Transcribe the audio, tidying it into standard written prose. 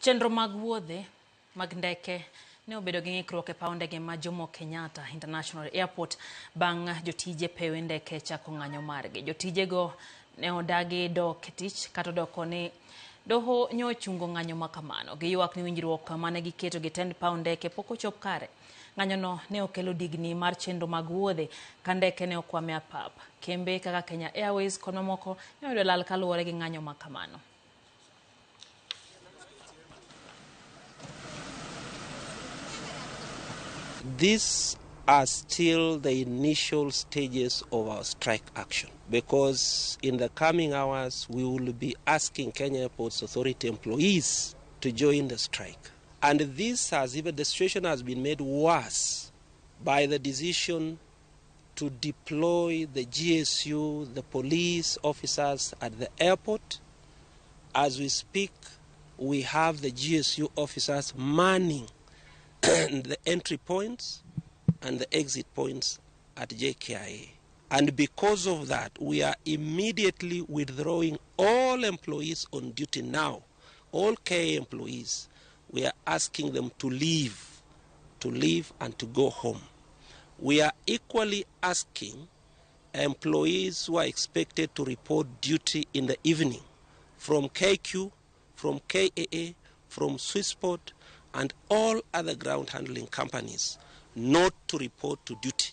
Chenro mag wuodhe mag ndeke ne obedo gi ng'ikruok e paw ndege ma Jomo Kenyatta International Airport bang' jotije pewe ndeke chako ng'anyo margi. Jotijego ne odagi dok e tich kata odoko ni doho nyo ochungo ng'anyo ma kamano. Giywak ni winjruok mane giketo gi tend paw ndeke pok ochop kare. Ng'anyono ne okelo digni mar chenro mag wuodhe ka ndeke ne okwame apap. Kembe kaka Kenya Airways kod mamoko ne oyudo lal kaluwore gi ng'anyo ma kamano. These are still the initial stages of our strike action because in the coming hours we will be asking Kenya Airports Authority employees to join the strike. And this has even the situation has been made worse by the decision to deploy the GSU, the police officers at the airport. As we speak, we have the GSU officers manning the entry points and the exit points at JKIA. And because of that, we are immediately withdrawing all employees on duty now, all KA employees. We are asking them to leave and to go home. We are equally asking employees who are expected to report duty in the evening from KQ, from KAA, from Swissport, and all other ground handling companies not to report to duty.